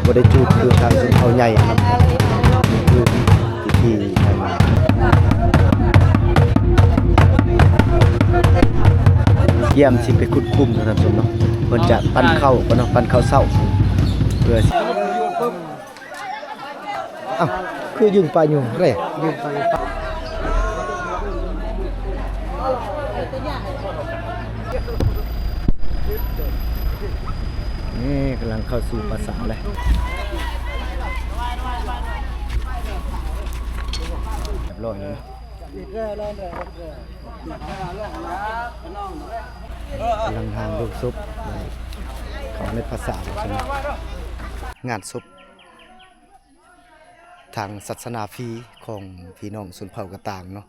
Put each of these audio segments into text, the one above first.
ບໍ່ໄດ້ຈູດຄືທາງຊົນເຜົ່າໃຫຍ່ເນາະ. ນີ້ຄືພິທີທາງ ກຽມຊິໄປຂຸດຂຸມເນາະທ່ານຜູ້ຊົມເນາະ. ເພິ່ນຈະປັ້ນເຂົ້າກ່ອນເນາະ ປັ້ນເຂົ້າເຊົ້າ ເພື່ອ ອ້າວ ຄືຢືນປາຢູ່ແລະ ຢືນປາຢູ່ ນີ້ກຳລັງເຂົ້າສູ່ປາສາດແລ້ວ ຮຽບຮ້ອຍແລ້ວ ກຳລັງຮ່າງໂລງສົບ ເຂົ້າໃນປາສາດ ງານສົບ ທາງສາສະໜາຟຣີຂອງພີ່ນ້ອງຊົນເຜົ່າກະຕ່າງເນາະ.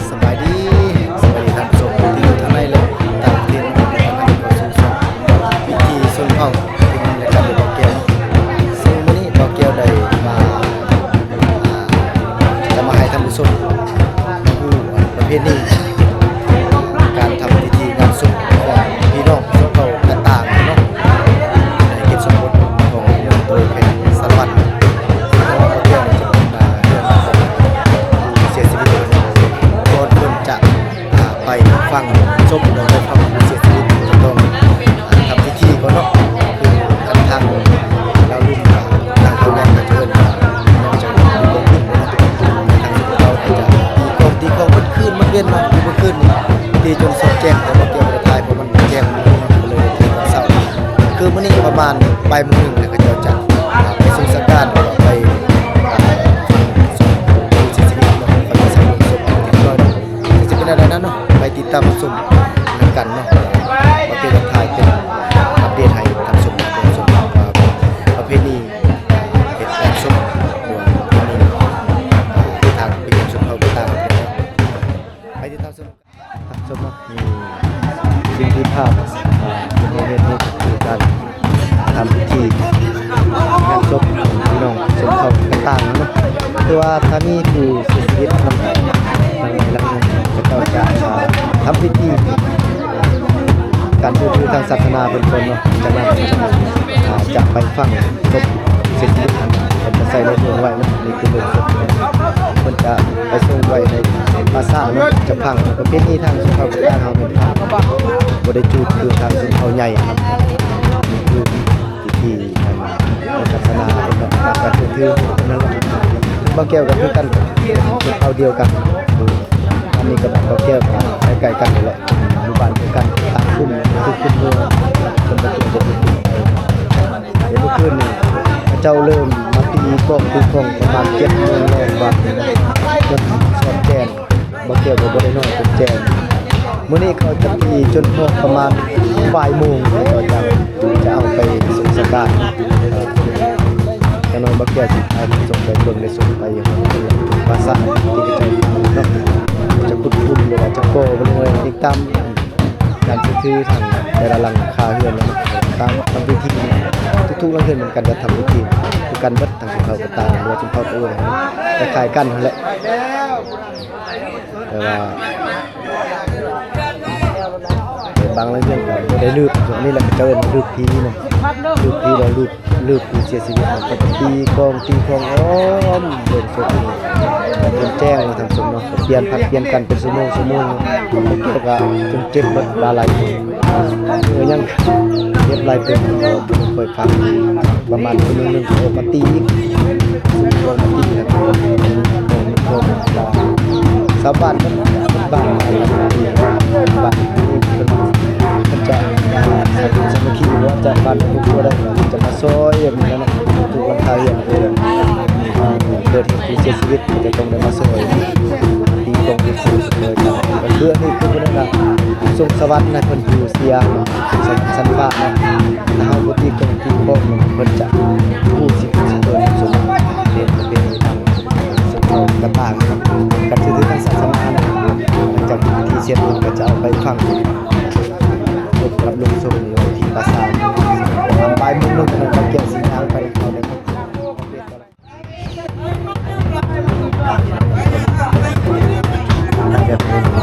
ສະບາຍດີ ສະບາຍດີທ່ານຜູ້ຊົມທີ່ຢູ່ທາງໃນ ແລະ ຕ່າງປະເທດ ຍິນດີຕ້ອນຮັບເຂົ້າສູ່ຊ່ອງວິຖີຊົນເຜົ່າ ທີ່ມີລາຍການໂດຍບ່າວແກ້ວເນາະ. ເຊິ່ງມື້ນີ້ບ່າວແກ້ວໄດ້ມາ ອ່າ ຈະມາໃຫ້ທ່ານຜູ້ຊົມຮູ້ປະເພນີ ການທຳພິທີງານສົບຂອງພີ່ນ້ອງຊົນເຜົ່າກະຕ່າງເນາະ ໃນເຂດຊົນນະບົດຂອງເມືອງໂຕແຂວງສາລະວັນ. ເລື່ອງຂອງຜູ້ເສຍຊີວິດ ກ່ອນເພິ່ນຈະ ອ່າ ໄປຝັງສົບ ຫຼືໄປຝັງຜູ້ເສຍຊີວິດ ຈະຕ້ອງ ອ່າ ທຳພິທີກ່ອນເນາະ. ຄືທາງລາວລຸ່ມ ທາງຜູ້ໃຫຍ່ກໍຈະເອີ້ນ ຈະມີກອງບຸນເນາະ. ທາງຊົນເຜົ່າກໍຈະຕີກອງ ຕີກອງໝົດຄືນໝົດເວັນເນາະ ຄືມື້ຄືນນີ້ ຕີຈົນສອງແຈ້ງ ແຕ່ວ່າບໍ່ໄດ້ຖ່າຍ ເພາະມັນແຈ້ງ ກໍເລີຍໄດ້ຕອນເຊົ້າ. ຄືມື້ນີ້ປະມານບ່າຍໂມງໜຶ່ງ ແລ້ວເຂົາເຈົ້າຈະ ອ່າ ໄປສົ່ງສັງຂານ ໄປ ອ່າ ສົບ ເສຍຊີວິດເນາະ ເຂົາຈະໃສ່ລົງສົບຮຽບຮ້ອຍ ຈະເປັນແນວໃດນັ້ນເນາະ ໄປຕິດຕາມຮັບຊົມນຳກັນເນາະ. ມາເປັນການຖ່າຍ ເປັນອັບເດດໃຫ້ທ່ານຜູ້ຊົມໄດ້ຮັບຊົມວ່າ ປະເພນີເຮັດງານສົບ ຫຼືວ່າປະເພນີ ອ່າ ທາງພິທີຊົນເຜົ່າຕ່າງໆ ໄປຕິດຕາມຊົມ ຮັບຊົມເນາະ. ມີສິ່ງທີ່ພາບ ອ່າ ເປັນເຫດນີ້ກໍຄືການທຳພິທີງານສົບຂອງພີ່ນ້ອງຊົນເຜົ່າຕ່າງໆເນາະ. ຄືວ່າຖ້າມີຜູ້ເສຍຊີວິດເນາະ ທາງໃດລາວໜຶ່ງ ເຂົາເຈົ້າຈະ ອ່າ ທຳພິທີ ການເຊື່ອຖືທາງສາສະໜາເພິ່ນກ່ອນເນາະ. ຈາກນັ້ນເພິ່ນຈະ ອ່າ ຈະໄປຝັງສົບເສຍຊີວິດຫັ້ນ ເພິ່ນຈະໃສ່ລົງໂລງໄວ້ເນາະ. ນີ້ຄືໂລງສົບ ເພິ່ນຈະໄປສົ່ງໄວ້ໃນປ່າຊ້າເນາະ ຈະຝັງ. ປະເພນີທາງຊົນເຜົ່າກະຕ່າງເຮົາແມ່ນຝັງ ບໍ່ໄດ້ຈູດຄືທາງຊົນເຜົ່າໃຫຍ່ເນາະ. ນີ້ຄືພິທີທາງສາສະໜາເນາະ ຕາມການເຊື່ອຖືນັ້ນແຫຼະ. ບ່າວແກ້ວກໍຄືກັນ ຊົນເຜົ່າດຽວກັນ. ອັນນີ້ກັບບ່າວແກ້ວກໍໃກ້ໆກັນນີ້ແຫຼະ ຢູ່ບ້ານດຽວກັນ ຕ່າງກຸ່ມ ຄືກຸ່ມເມືອງ ເພິ່ນກໍເປັນຄົນ ແຕ່ເມື່ອຄືນນີ້ ເຂົາເຈົ້າເລີ່ມມາຕີກອງຕີຂອງປະມານເຈັດໂມງແລງ ວ່າຈົນສອດແຈ້ງ. ບ່າວແກ້ວກໍບໍ່ໄດ້ນອນຈົນແຈ້ງ. ມື້ນີ້ເຂົາຈະຕີຈົນຮອດປະມານບ່າຍໂມງ ແລ້ວກໍຈະ ຈະເອົາໄປສົ່ງສະການ. ເອີ ຈັກໜ່ອຍບ່າວແກ້ວຊິພາທ່ານຜູ້ຊົມໄປເບິ່ງ ໄດ້ສົ່ງໄປປາສາດທີ່ເຂົາເຈົ້າເນາະ ຈະຂຸດຂຸມ ຫຼືວ່າຈະກໍ່ ບໍ່ຮູ້ ຕິດຕາມ ການເຊື່ອຖືທາງແຕ່ລະຫຼັງຄາເຮືອນເນາະ ຕາມທຳພິທີ ທຸກໆຫຼັງເຮືອນເໝືອນກັນ ຈະທຳພິທີຄືກັນເບິດ ທາງຊົນເຜົ່າກະຕ່າງ ຫຼືວ່າຊົນເຜົ່າກະເອື້ອຍ ຄ້າຍໆກັນຫັ້ນແຫຼະ. ແຕ່ວ່າບາງຫຼັງເຮືອນກໍບໍ່ໄດ້ລືບ ອັນນີ້ແຫຼະ ເຂົາເຈົ້າເອີ້ນລືບຜີເນາະ ລືບຜີ ແລ້ວລືບ ຫຼືຜູ້ເສຍຊີວິດ ເພິ່ນກໍຕີກອງຕີຂອງອ້ອມໂລງສົບນີ້ ຈົນແຈ້ງເນາະທ່ານຜູ້ຊົມເນາະ. ປ່ຽນ ຜັດປ່ຽນກັນເປັນຊົ່ວໂມງໆ ບາງຄົນກໍຈົນເຈັບເບິດ ບາໄຫຼ ເອີ ຍັງເຈັບຫຼາຍເຕີບ ເພິ່ນຄ່ອຍພັກ ປະມານຊົ່ວໂມງໜຶ່ງກໍອອກມາຕີອີກ ຊຸມກັນມາຕີນະ. ຊາວບ້ານ ບ້ານ ບ້ານ ບ້ານນີ້ເພິ່ນ ເພິ່ນຈະສາມັກຄີ ຫຼືວ່າຈະບ້ານຄອບຄົວໃດ ຈະມາຊ່ອຍແບບນີ້ນະ ທຸກຫຼັງຄາເຮືອນ ເກີດເຫດຜູ້ເສຍຊີວິດ ກໍຈະຕ້ອງໄດ້ມາຊ່ອຍ ຕີກອງຕີຂອງຊ່ອຍກັນ. ກໍຄືອັນນີ້ຄືເພິ່ນວ່າ ສົ່ງສະຫວັດໃຫ້ເພິ່ນຜູ້ເສຍ ສັນ ສັນບາບເນາະ. ຖ້າເຮົາບໍ່ຕີກອງຕີຂອງ ເພິ່ນຈະຮູ້ສິດເພິ່ນ ສົມເປັນ ເປັນທາງ ສົມເອົາກະຕ່າງ ກະຖືກທາງສາສະໜານະ. ຫຼັງຈາກພິທີເສັດ ເພິ່ນກໍຈະເອົາໄປຝັງ ພົບກັບໂລງສົບຢູ່ທີ່ປາສາດ ປະມານບ່າຍໂມງໜຶ່ງ ເພິ່ນກໍແກ່ງສີຍາງໄປ ເຂົ້າໄດ້ ເຮັດໃນ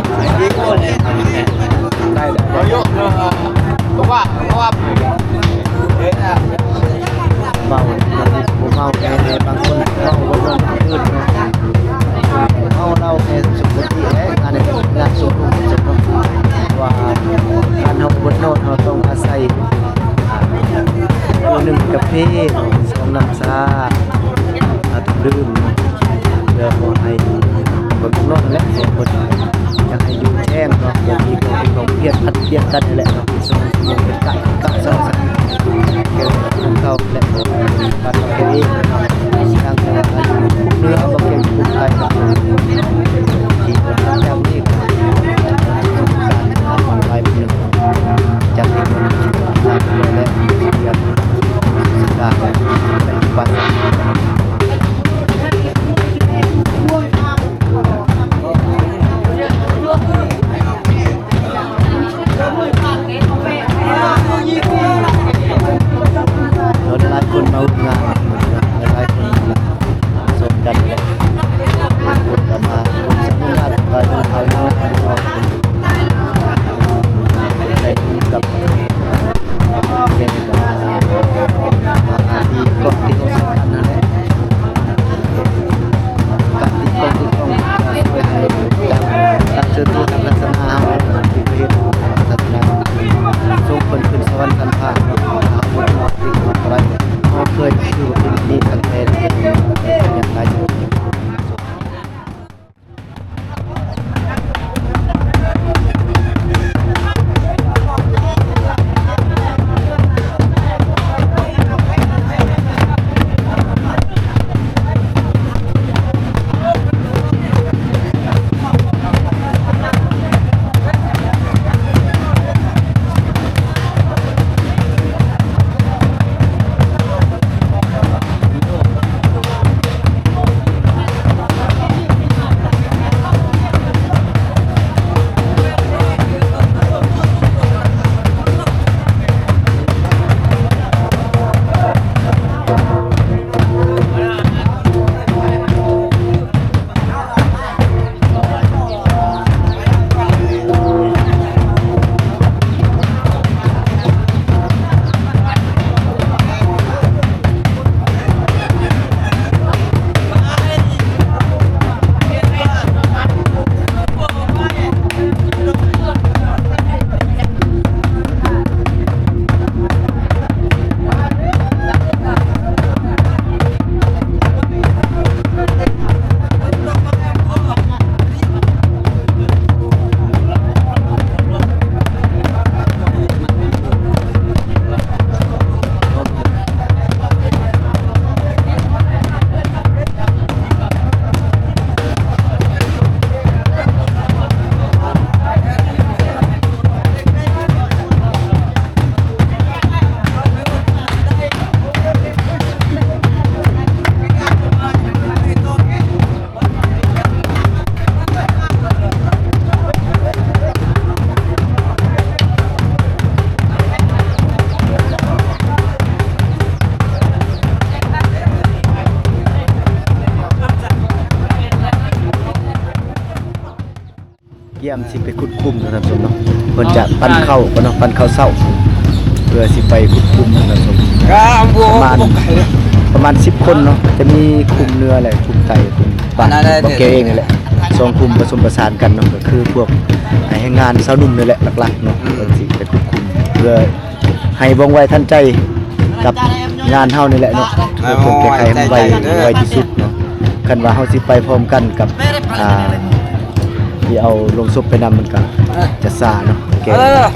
ກຽມຊິໄປຂຸດຂຸມເນາະທ່ານຜູ້ຊົມເນາະ, ເພິ່ນຈະປັນເຂົ້າກ່ອນເນາະ, ປັນເຂົ້າເຊົ້າ ເພື່ອຊິໄປຂຸດຂຸມເນາະທ່ານຜູ້ຊົມ. ປະມານ ປະມານສິບຄົນເນາະ, ຈະມີຂຸມເໜືອ ແລະ ຂຸມໃຕ້, ຂຸມບ້ານ ອັນນັ້ນແຫຼະ ບໍ່ແກ່ເອງນີ້ແຫຼະ, ສອງຂຸມປະສົມປະສານກັນເນາະ, ກໍຄືພວກແຮງງານຊາວໜຸ່ມນີ້ແຫຼະ ຫຼັກໆເນາະ, ເພິ່ນຊິໄປຂຸດຂຸມເພື່ອ ໃຫ້ວ່ອງໄວທັນໃຈກັບງານເຮົານີ້ແຫຼະເນາະ, ເພື່ອເພິ່ນແກ້ໄຂໃຫ້ໄວ ໄວທີ່ສຸດເນາະ. ຄັນວ່າເຮົາຊິໄປພ້ອມກັນກັບ ອ່າ ທີ່ເອົາໂລງສົບໄປນຳ ມັນກໍຈະຊ້າເນາະ, ແກ່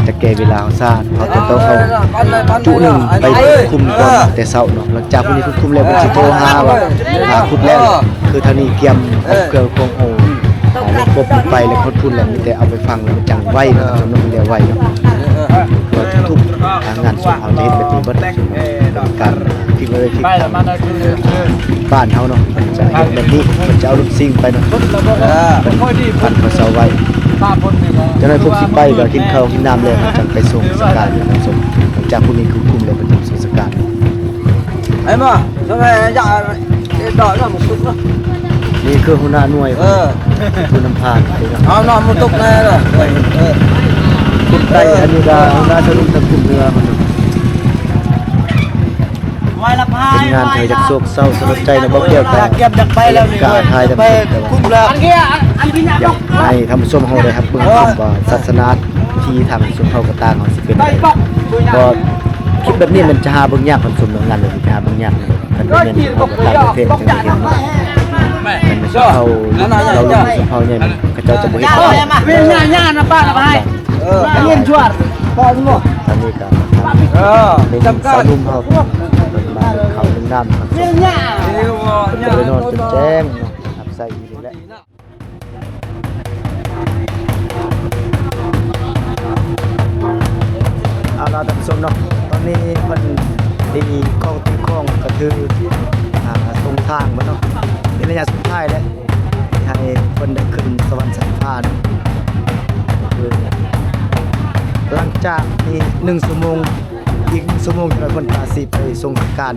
ຈະແກ່ເວລາເຮົາຊ້າ, ເຮົາຈະຕ້ອງເອົາຈຸໜຶ່ງໄປຂຸດຂຸມກ່ອນແຕ່ເຊົ້າເນາະ. ຫຼັງຈາກຜູ້ນີ້ຂຸດຂຸມແລ້ວ ເພິ່ນຊິໂທຫາວ່າ ຖ້າຂຸດແລ້ວ ຄືທາງນີ້ກຽມເອົາເຄື່ອງຂອງ ເອົາລົງກົບໄປ ແລ້ວເຮົາທຸ່ນແລ້ວ ມີແຕ່ເອົາໄປຝັງ ແລ້ວມັນຈັ່ງໄວເນາະ, ມັນແລ້ວໄວເນາະ. ວ່າທຸກໆ ອ່າ ງານສົບເຮົາຈະເຮັດແບບນີ້ເບິດ, ເປັນການທີ່ເລີຍທີ່ບ້ານເຮົາເນາະ, ເພິ່ນຈະເຮັດແບບນີ້, ເພິ່ນຈະເອົາລົດຊິງໄປເນາະ, ເພິ່ນປັນເຂົ້າເຊົ້າໄວ້. ຈັກໜ້ອຍພວກຊິໄປກໍກິນເຂົ້າກິນນ້ຳແລ້ວ ເພິ່ນຈັ່ງໄປສົ່ງສະການເນາະ, ສົ່ງ ຈາກຜູ້ນີ້ຄືກຸ່ມແລ້ວ ເພິ່ນສົ່ງສະການ. ໄອ້ໝໍ ສະແພຍາກ ດອກນຳມັນສຸກເນາະ. ນີ້ຄືຫົວໜ້າໜ່ວຍ ເອີ ຜູ້ນຳພາໄປເນາະ, ເອົານຳມັນຕົກແນ່ເດີ. ເອີ ເອີ ກຸ່ມໃຕ້ ເອີ ອັນນີ້ກໍຫົວໜ້າຊະລຸມທັງກຸ່ມເຮືອມັນເນາະ. ເປັນງານທີ່ຢາກໂສກເສົ້າສະຫຼົດໃຈເນາະ, ບໍ່ກ່ຽວກັບ ຢາກໄປແລ້ວນີ້ ກະຖ່າຍໄປກຸ້ມແລ້ວ. ຢາກໃຫ້ທ່ານຜູ້ຊົມເຮົາໄດ້ຮັບເບິ່ງຊົມວ່າສາສະໜາທີ່ທາງຊົນເຜົ່າກະຕ່າງເຮົາຊິເປັນໃດ. ກໍຄລິບແບບນີ້ມັນຈະຫາເບິ່ງຍາກທ່ານຜູ້ຊົມເນາະ, ງານແບບນີ້ຈະຫາເບິ່ງຍາກ. ຄັນບໍ່ແມ່ນເຮົາກໍຕ່າງປະເທດຈັ່ງຊິເຫັນເນາະ, ຄັນແມ່ນຊົນເຜົ່າ ລາວລຸ່ມ ຊົນເຜົ່າໃຫຍ່ ເຂົາເຈົ້າຈະບໍ່ເຮັດແບບນີ້. ເອີ ອັນນີ້ກໍ ເອີ ເປັນຊາວໜຸ່ມເຮົາ ເພິ່ນມາເຂົ້າເປັນນ້ຳ ເພິ່ນກໍໄດ້ນອນຈົນແຈ້ງເນາະ, ຮັບໃຊ້ອີ່ຫຼີແຫຼະ. ເອົາລະທ່ານຜູ້ຊົມເນາະ, ຕອນນີ້ເພິ່ນຕີກ້ອງຕີຂອງ ກໍຄື ອ່າ ສົ່ງທາງເພິ່ນເນາະ, ເປັນໄລຍະສຸດທ້າຍແລ້ວ ໃຫ້ເພິ່ນໄດ້ຂຶ້ນສະຫວັນຊັ້ນຟ້າເນາະ. ຄືຫຼັງຈາກນີ້ໜຶ່ງຊົ່ວໂມງ ອີກໜຶ່ງຊົ່ວໂມງ ເພິ່ນກະຊິໄປສົ່ງສະການ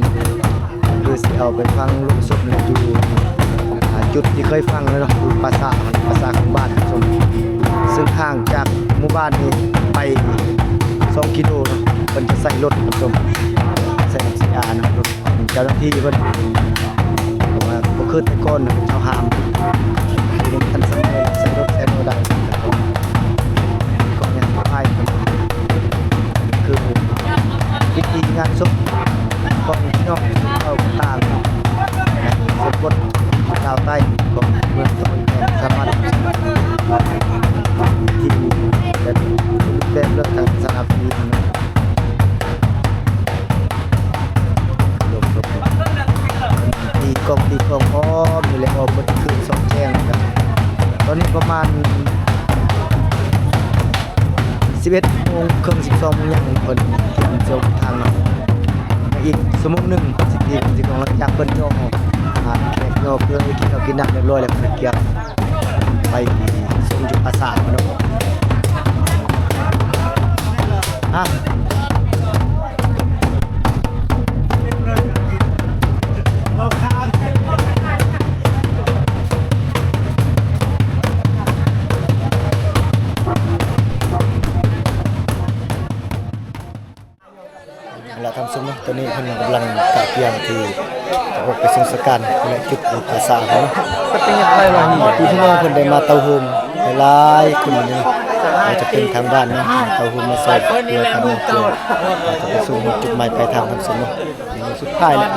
ຄືຊິເອົາໄປຝັງໂລງສົບຢູ່ ອ່າ ຈຸດທີ່ເຄີຍຝັງແລ້ວເນາະ, ຢູ່ປາສາດ ປາສາດຂອງບ້ານຊົມ, ເຊິ່ງຫ່າງຈາກໝູ່ບ້ານນີ້ໄປສອງກິໂລເນາະ. ເພິ່ນຈະໃຊ້ລົດຊົມ ໃຊ້ລົດ ຊີ ອາ ເນາະ, ລົດ ເຈົ້າໜ້າທີ່ເພິ່ນ ເພາະວ່າບໍ່ຄືແຕ່ກ່ອນເຂົາເຈົ້າຫ້າມ ເປັນທັນສະໄໝ ໃຊ້ລົດໃຊ້ບໍ່ໄດ້. ກໍຍັງໄປ ຄືພິທີງານສົບຂອງພີ່ນ້ອງຊົນເຜົ່າກະຕ່າງ ສົມບົດຊາວໃຕ້ຂອງເມືອງຕອນແຂວງສາມະ ທີ່ແບບ ແບບເລື່ອງທາງສາສະໜາ ມີກອງຕີກອງອ້ອມນີ້ແຫຼະ, ອ້ອມໝົດຄືສອງແຈງ. ຕອນນີ້ປະມານສິບເອັດໂມງເຄິ່ງ ສິບສອງໂມງຫຍັງ ເພິ່ນກຽມຈະທາງເນາະ, ອີກຊົ່ວໂມງໜຶ່ງເພິ່ນຊິຕີກອງຕີກອງ. ຫຼັງຈາກເພິ່ນຍໍ ອ່າ ແຂກຍໍເພື່ອໄປກິນເຂົ້າກິນນ້ຳຮຽບຮ້ອຍແລ້ວ ເພິ່ນກຽມ ໄປສົ່ງຢູ່ປາສາດເນາະ. ຮະ ເອົາລະທ່ານຜູ້ຊົມເນາະ, ຕອນນີ້ເພິ່ນກຳລັງກະກຽມທີ່ຈະອອກໄປສົ່ງສະການ ແລະ ຈຸດປາສາດເນາະ. ທີ່ພີ່ນ້ອງເພິ່ນໄດ້ມາເຕົ້າໂຮມຫຼາຍໆຄົນນີ້ເນາະ, ອາດຈະເປັນທາງບ້ານເນາະ, ມາເຕົ້າໂຮມມາຊ່ອຍເຫຼືອກັນ ເພື່ອຈະໄປສູ່ຈຸດໝາຍປາຍທາງທ່ານຜູ້ຊົມເນາະ. ສຸດທ້າຍແລ້ວ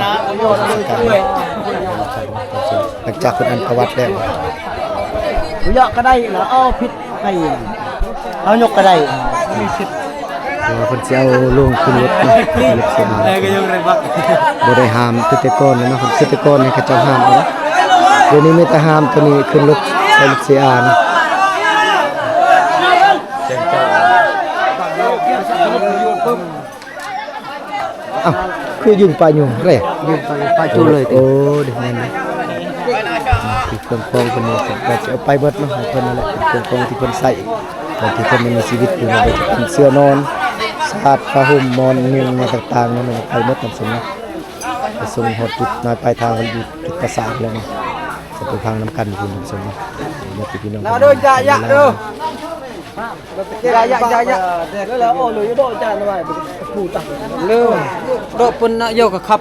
ຫຼັງຈາກເພິ່ນອ່ານປະຫວັດແລ້ວ ເຍາະກໍໄດ້ລະ ເອົາຜິດ ໃຫ້ເຮົາຍົກກໍໄດ້ ມີສິດ. ເອີ ເພິ່ນຊິເອົາລົງຂຶ້ນລົດເນາະ, ລົດເຊອາ ບໍ່ໄດ້ຫ້າມຄືແຕ່ກ່ອນແລ້ວເນາະ, ຄືແຕ່ກ່ອນນີ້ເຂົາເຈົ້າຫ້າມເອົາ, ດຽວນີ້ມີແຕ່ຫ້າມໂຕນີ້ຂຶ້ນລົດ ໃສ່ລົດເຊອາເນາະ. ອ້າວ ຄືຢືນປະຢູ່ເດ້ ຢືນປະຢູ່ປະຢູ່ເລີຍ. ໂອ້ ເດ້ແມ່ນເດ້ ທີ່ເຄື່ອງຂອງເພິ່ນນີ້ ເພິ່ນກໍຊິເອົາໄປເບິດເນາະ ໃຫ້ເພິ່ນນັ້ນແຫຼະ, ເຄື່ອງຂອງທີ່ເພິ່ນໃຊ້ຕອນທີ່ເພິ່ນຍັງມີຊີວິດຢູ່, ບໍ່ວ່າຈະເປັນເສື້ອນອນ ສາດ ຜ້າຫົ່ມ ໝອນ ມຸງ ຫຍັງຕ່າງໆນັ້ນ ໄປເບິດ ທ່ານຜູ້ຊົມເນາະ. ໄປສົ່ງຮອດຈຸດໝາຍປາຍທາງ ເພິ່ນຢູ່ຈຸດປະສາດແລ້ວເນາະ, ຈະໄປຟັງນຳກັນຢູ່ ທ່ານຜູ້ຊົມເນາະ. ພີ່ນ້ອງ ນະເດີ ຢາ ຢາເດີ ຢາ ຢາ ຢາ ຢາ ເດີ ໂດດເພິ່ນນະໂຍກະຄັບ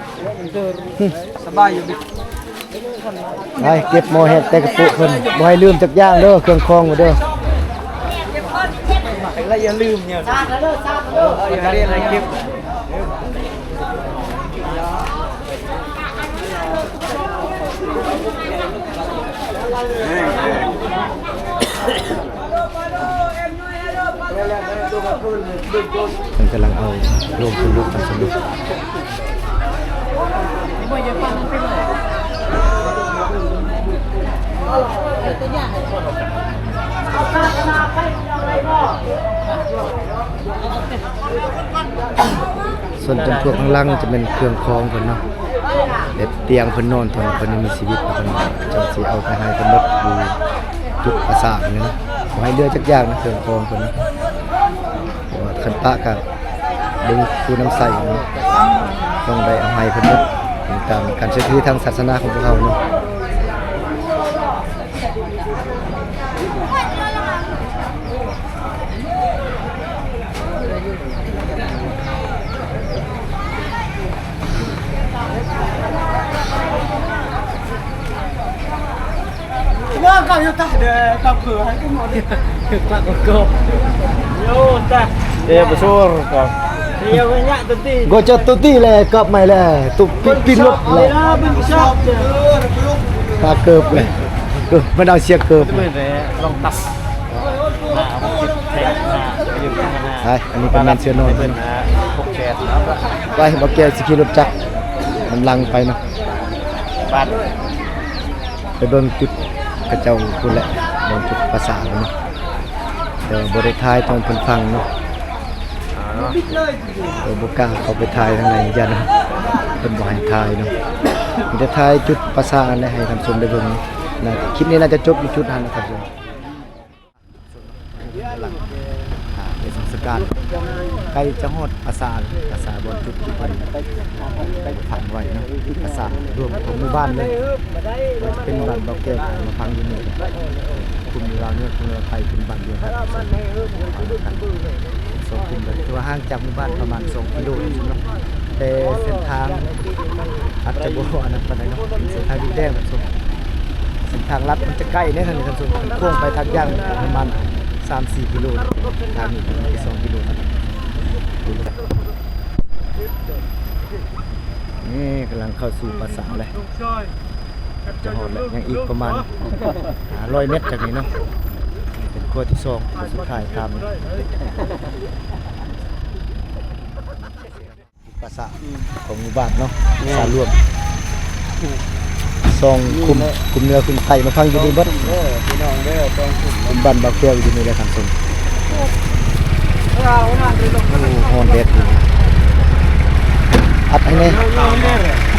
ສະບາຍຢູ່ ໄປເກັບໝໍ້ແຮກໃສ່ກະປຸເພິ່ນ ບໍ່ໃຫ້ລືມຈັກຢ່າງເດີ ເຄື່ອງຂອງເດີ ແລະຢ່າລືມເນາະ ເອີ ເກັບ. ເພິ່ນກຳລັງເອົາລົງຂຶ້ນລົດກັນຊັ້ນເນາະ ສ່ວນຈຳພວກທາງຫຼັງຈະແມ່ນເຄື່ອງຂອງເພິ່ນເນາະ ແບບຕຽງເພິ່ນນອນຕອນເພິ່ນຍັງມີຊີວິດ ເພິ່ນຈັ່ງຊິເອົາໄປໃຫ້ເພິ່ນໝົດຢູ່ຈຸດປະສາດນີ້ນະ ບໍ່ໃຫ້ເຫຼືອຈັກຢ່າງນະ ເຄື່ອງຂອງເພິ່ນນະ ເພາະວ່າຄັນປະກະເບິ່ງຜູ້ນຳໃຊ້ເນາະ ຕ້ອງໄດ້ເອົາໃຫ້ເພິ່ນໝົດ ຕາມການເຊື່ອຖືທາງສາສະໜາຂອງພວກເຮົາເນາະ. Gocet tuti le, kap mai le, tu pi-, pilot le. Ka keup le. Tuh, mana sia keup. ໄປ ອັນນີ້ກໍແມ່ນເສືອນອນເນາະ ໄປ ບໍ່ແກ້ວຊິຂີ່ລົດຈັກນຳຫຼັງໄປເນາະ ໄປເບິ່ງຈຸດເຂົາເຈົ້າພຸ້ນແຫຼະ ບ່ອນຈຸດປະສານເນາະ ແຕ່ວ່າບໍ່ໄດ້ຖ່າຍຕອນເພິ່ນຝັງເນາະ ເອີ ບໍ່ກ້າເຂົ້າໄປຖ່າຍທາງໃນ ຢ້ານເພິ່ນບໍ່ໃຫ້ຖ່າຍເນາະ ມີແຕ່ຖ່າຍຈຸດປະສານແຫຼະ ໃຫ້ທ່ານຜູ້ຊົມໄດ້ເບິ່ງ ຄລິບນີ້ໜ້າຈະຈົບຢູ່ຈຸດນັ້ນນະທ່ານຜູ້ຊົມ. ກຳລັງ ອ່າ ເຮັດສັງສະການ ໃກ້ຈະຮອດປາສາດ ປາສາດບ່ອນຈຸດທີ່ເພິ່ນຝັງໄວ້ເນາະ ປາສາດລວມຂອງໝູ່ບ້ານເລີຍ ຈະເປັນບ້ານເບົາແກ້ວມາຝັງຢູ່ນີ້ ກຸ່ມລາວເໜືອ ກຸ່ມລາວໃຕ້ ເປັນບ້ານດຽວກັນ ສອງກຸ່ມເລີຍ ຖືວ່າຫ່າງຈາກໝູ່ບ້ານປະມານສອງກິໂລເນາະ ແຕ່ເສັ້ນທາງອາດຈະບໍ່ອັນນັ້ນປານໃດເນາະ ເປັນເສັ້ນທາງດິນແດງ ເສັ້ນທາງລັດມັນຈະໃກ້ເດ້ທ່ານຜູ້ຊົມ ໂຄ້ງໄປທາງຢ່າງປະມານສາມສີ່ກິໂລ ທາງນີ້ປະມານສອງກິໂລເທົ່ານັ້ນ ນີ້ກຳລັງເຂົ້າສູ່ປ່າຊ້າແລ້ວ ຈະຮອດແລ້ວ ຍັງອີກປະມານຫ້າຮ້ອຍແມັດຈາກນີ້ເນາະ ເປັນຂົວທີສອງ ຂົວສຸດທ້າຍຂ້າມ ປາສາດຂອງໝູ່ບ້ານເນາະ ແມ່ນ ສາລວມ ສອງກຸ່ມ ກຸ່ມເໜືອ ກຸ່ມໃຕ້ ມາຟັງຢູ່ນີ້ເບິດ ເດີພີ່ນ້ອງເດີ ສອງກຸ່ມ ກຸ່ມບ້ານເບົາແກ້ວຢູ່ນີ້ແຫຼະທ່ານຜູ້ຊົມ ໂອ້ ຮ້ອນແດດຢູ່ ອັດໃຫ້ແນ່ ຄັກໆໆໆໆ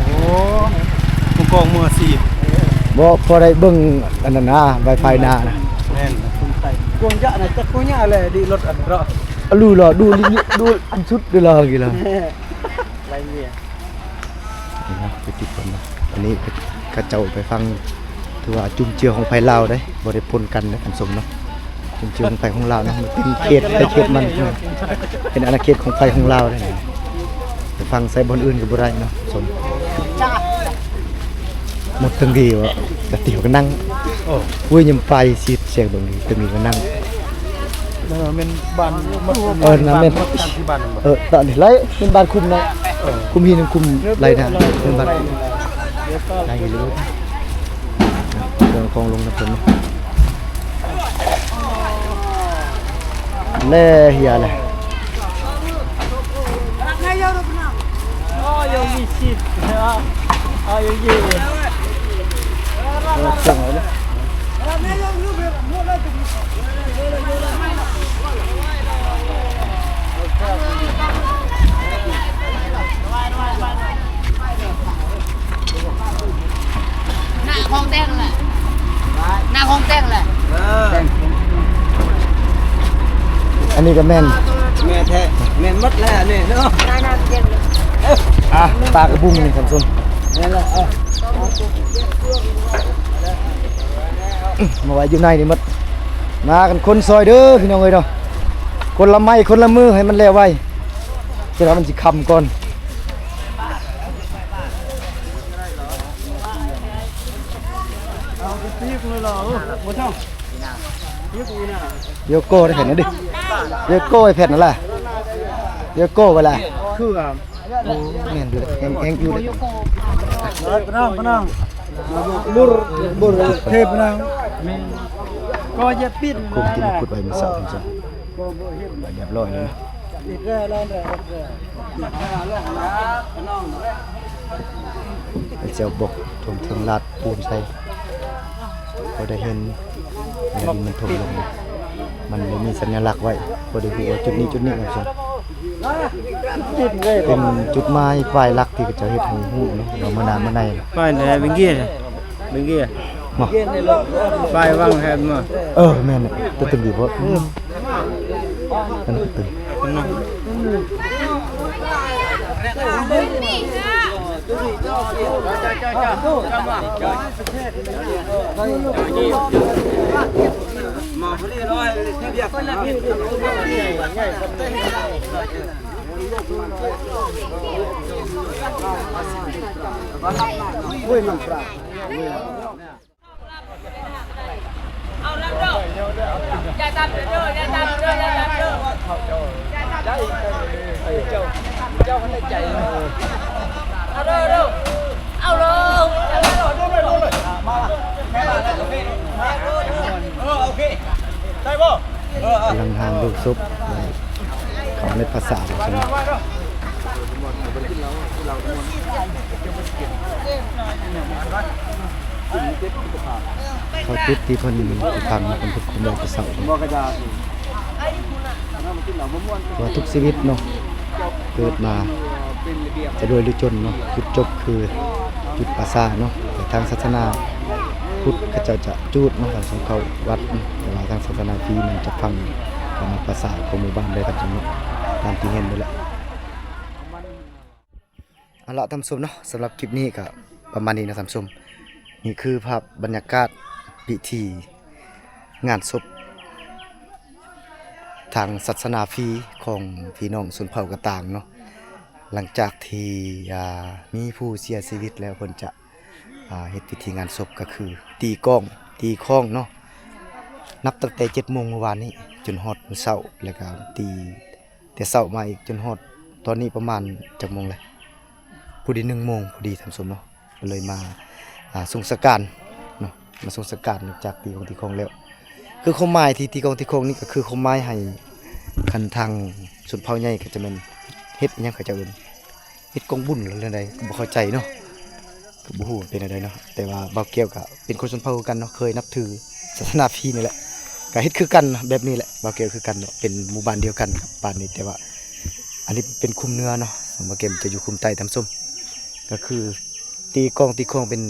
ໂອ້ ຜູ້ກອງມືອາຊີບ ບໍ່ ພໍໄດ້ເບິ່ງອັນນັ້ນນະ ໄວໄຟໜ້ານະ ແມ່ນ ກົງຢະນະ ຈັກກົງຢະແຫຼະ ດີລົດອັນເນາະ ອະລູລະ ດູ ດູອັນສຸດເດີລະ ກີລະ ໄລເມຍ ນີ້ເນາະ ໄປຕິດເພິ່ນເນາະ ອັນນີ້ເຂົາເຈົ້າໄປຟັງ ຖືວ່າຈຸນເຈືອຂອງໄພລາວເດ້ ບໍ່ໄດ້ປົນກັນເດ້ທ່ານຜູ້ຊົມເນາະ ຈຸນເຈືອຂອງໄພຂອງລາວເນາະ ມັນເປັນເຂດໃຜເຂດມັນ ເປັນອານາເຂດຂອງໄພຂອງລາວເດ້ ໄປຝັງໃສ່ບ່ອນອື່ນກໍບໍ່ໄດ້ເນາະ ສົມ ໝົດທັງດີວ່າ ກະຕິວກໍນັ່ງ ໂອ້ ໂອ້ຍ ຍາມໄປຊິແຊງເບິ່ງດີ ຕົງນີ້ກໍນັ່ງ ເອີ ແມ່ນບ້ານ ເອີ ນັ້ນແມ່ນ ເອີ ຕອນນີ້ໄລ່ ເປັນບ້ານຄຸ້ມເນາະ ເອີ ຄຸ້ມຫີນຄຸ້ມໄລ່ນະ ເປັນບ້ານ ໄລ່ເລີຍ ເຄື່ອງຂອງລົງນຳເພິ່ນເນາະ ແລ່ເຫຍແຫຼະ ໜ້າຂອງແຕ່ງແຫຼະ ໜ້າຂອງແຕ່ງແຫຼະ ເອີ ອັນນີ້ກໍແມ່ນ ແມ່ນແທ້ ແມ່ນ ໝົດແລ້ວນີ້ເນາະ ອ່ະ ປາກະບຸງນີ້ທ່ານຜູ້ຊົມ ນີ້ແຫຼະ ເອົາ ມາໄວ້ຢູ່ໃນນີ້ໝົດ ມາກັນຄົນຊ່ອຍເດີພີ່ນ້ອງເອີຍເນາະ ຄົນລະໄມ້ຄົນລະມືໃຫ້ມັນແລ້ວໄວ ຈະໄດ້ມັນຊິຄ່ຳກ່ອນ. ເອົາໄປປີກເລີຍລະ ເອີ ບໍ່ເທົ່າ ປີກອີ່ນະ ດຽວກໍໄດ້ແຜ່ນນັ້ນເດ້ ດຽວກໍໄອ້ແຜ່ນນັ້ນລະ ດຽວກໍໄວ້ລະ ຄືວ່າ ໂອ້ ແມ່ນຢູ່ເດ້ ແຮງ ແຮງຢູ່ເດ້ ເອີ ປະນາງ ປະນາງ ບຸນ ບຸນເທບປະນາງ ກໍຢ່າປິດ ໂຄງທີ່ມາຂຸດໄວ້ມື້ເຊົ້າ ເອີ ເປັນຈັ່ງ ກໍບໍ່ເຫັນ ລຽບຮ້ອຍແລ້ວນະ ເປັນແຈວບົກ ຖົມເຖິງລາດປູນໃສ່ ກໍໄດ້ເຫັນ ເວລາດິນມັນຖົມລົງ ມັນໄດ້ມີສັນຍະລັກໄວ້ ກໍໄດ້ຮູ້ວ່າຈຸດນີ້ຈຸດນີ້ ທ່ານຜູ້ຊົມ ເປັນຈຸດໝາຍປ້າຍຫຼັກທີ່ເຂົາເຈົ້າເຮັດໃຫ້ຮູ້ເນາະ ວ່າມື້ໜ້າມື້ໃນ ປ້າຍແທ້ເບັງກີ້ ເບັງກີ້ ບໍ່ ປ້າຍວາງແຜນມາ ເອີ ແມ່ນ ແຕ່ຕຶງດີບໍ່ ອືມ ອັນນັ້ນຄືຕຶງ ໂອ້ຍ ນ້ຳປາ. ກຳລັງຮ່າງໂລງສົບ ເຂົ້າໃນປາສາດ ເຂົ້າຈຸດທີ່ເພິ່ນ ທີ່ທາງເພິ່ນຄຸມໄວ້ແຕ່ເຊົ້າ ວ່າທຸກຊີວິດເນາະ ເກີດມາຈະລວຍຫຼືຈົນເນາະ ຈຸດຈົບຄືຈຸດປາສາດເນາະ ແຕ່ທາງສາສະໜາພຸດເຂົາເຈົ້າຈະຈູດເນາະ ທ່ານຜູ້ຊົມ ເຂົ້າວັດເນາະ ແຕ່ວ່າທາງສາສະໜາຟີມັນຈະຝັງເຂົ້າມາປາສາດຂອງໝູ່ບ້ານເລີຍ ທ່ານຜູ້ຊົມເນາະ ຕາມທີ່ເຫັນນີ້ແຫຼະ. ເອົາລະທ່ານຜູ້ຊົມເນາະ ສຳລັບຄລິບນີ້ກໍປະມານນີ້ເນາະທ່ານຜູ້ຊົມ ນີ້ຄືພາບບັນຍາກາດພິທີງານສົບທາງສາສະໜາຟີຂອງພີ່ນ້ອງຊົນເຜົ່າກະຕາງເນາະ ຫຼັງຈາກທີ່ ອ່າ ມີຜູ້ເສຍຊີວິດແລ້ວ ເພິ່ນຈະ ອ່າ ເຮັດພິທີງານສົບ ກໍຄືຕີກ້ອງ ຕີຄ້ອງເນາະ ນັບຕັ້ງແຕ່ເຈັດໂມງມື້ວານນີ້ ຈົນຮອດມື້ເຊົ້າ ແລ້ວກໍຕີ ແຕ່ເຊົ້າມາອີກຈົນຮອດຕອນນີ້ປະມານຈັກໂມງແລ້ວ? ພໍດີໜຶ່ງໂມງພໍດີທ່ານຜູ້ຊົມເນາະ ກໍເລີຍມາ ອ່າ ສົ່ງສະການເນາະ ມາສົ່ງສະການ ຫຼັງຈາກຕີກ້ອງຕີຄ້ອງແລ້ວ ຄືຄວາມໝາຍທີ່ຕີກ້ອງຕີຄ້ອງນີ້ ກໍຄືຄວາມໝາຍໃຫ້ ຄັນທາງຊົນເຜົ່າໃຫຍ່ກໍຈະແມ່ນເຮັດອີ່ຫຍັງ ເຂົາເຈົ້າເອີ້ນ ເຮັດກອງບຸນ ຫຼືແນວໃດ ກໍບໍ່ເຂົ້າໃຈເນາະ ກໍບໍ່ຮູ້ວ່າເປັນແນວໃດເນາະ ແຕ່ວ່າບ່າວແກ້ວກໍເປັນຄົນຊົນເຜົ່າຄືກັນເນາະ ເຄີຍນັບຖືສາສະໜາຟີນີ້ແຫຼະ ກໍເຮັດຄືກັນເນາະ ແບບນີ້ແຫຼະ ບ່າວແກ້ວຄືກັນເນາະ ເປັນໝູ່ບ້ານດຽວກັນກັບບ້ານນີ້ ແຕ່ວ່າອັນນີ້ເປັນຄຸ້ມເໜືອເນາະ ຂອງບ່າວແກ້ວຈະຢູ່ຄຸ້ມໃຕ້ທ່ານຜູ້ຊົມ ກໍຄືຕີກ້ອງຕີຄ້ອງເປັນ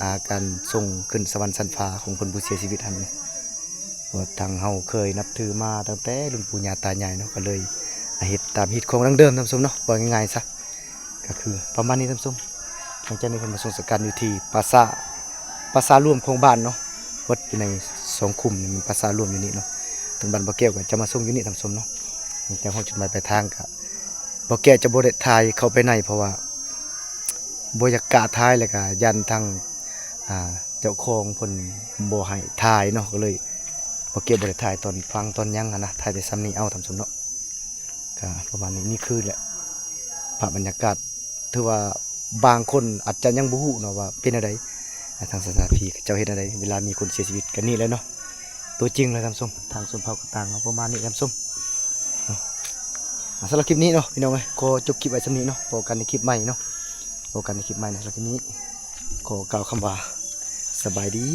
ອ່າ ການສົ່ງຂຶ້ນສະຫວັນຊັ້ນຟ້າຂອງເພິ່ນຜູ້ເສຍຊີວິດຫັ້ນເນາະ ເພາະວ່າທາງເຮົາເຄີຍນັບຖືມາຕັ້ງແຕ່ລຸ້ນປູ່ຍ່າຕາຍາຍເນາະ ກໍເລີຍ ອ່າ ເຮັດຕາມຮີດຄອງດັ້ງເດີມທ່ານຜູ້ຊົມເນາະ ເວົ້າງ່າຍໆຊະ ກໍຄືປະມານນີ້ທ່ານຜູ້ຊົມ ຫຼັງຈາກນີ້ເພິ່ນມາສົ່ງສະການຢູ່ທີ່ປາສາ ປາສາລວມຂອງບ້ານເນາະ ເບິດຢູ່ໃນສອງຄຸ້ມນີ້ ມີປາສາລວມຢູ່ນີ້ເນາະ ທາງບ້ານບ່າວແກ້ວກໍຈະມາສົ່ງຢູ່ນີ້ທ່ານຜູ້ຊົມເນາະ ຫຼັງຈາກຮອດຈຸດໝາຍປາຍທາງກໍ ບ່າວແກ້ວຈະບໍ່ໄດ້ຖ່າຍເຂົ້າໄປໃນ ເພາະວ່າບໍ່ຢາກກ້າຖ່າຍ ແລ້ວກໍຢ້ານທາງ ອ່າ ເຈົ້າຂອງເພິ່ນບໍ່ໃຫ້ຖ່າຍເນາະ ກໍເລີຍບ່າວແກ້ວບໍ່ໄດ້ຖ່າຍຕອນຟັງຕອນຫຍັງຫັ້ນນະ ຖ່າຍແຕ່ສ່ຳນີ້ເອົາທ່ານຜູ້ຊົມເນາະ ກໍປະມານນີ້ ນີ້ຄືແຫຼະ ພາບບັນຍາກາດ ຖືວ່າບາງຄົນອາດຈະຍັງບໍ່ຮູ້ເນາະວ່າເປັນແນວໃດ ອ່າ ທາງສາສະໜາພີເຂົາເຈົ້າເຮັດແນວໃດ ເວລາມີຄົນເສຍຊີວິດ ກໍນີ້ແຫຼະເນາະ ຕົວຈິງເລີຍທ່ານຜູ້ຊົມ ທາງຊົນເຜົ່າກະຕາງເຮົາປະມານນີ້ທ່ານຜູ້ຊົມເນາະ ອ່າ ສຳລັບຄລິບນີ້ເນາະ ພີ່ນ້ອງເອີຍ ຂໍຈົບຄລິບໄວ້ສ່ຳນີ້ເນາະ ພົບກັນໃນຄລິບໃໝ່ເນາະ ພົບກັນໃນຄລິບໃໝ່ເນາະ ສຳລັບຄລິບນີ້ ຂໍກ່າວຄຳວ່າ ສະບາຍດີ.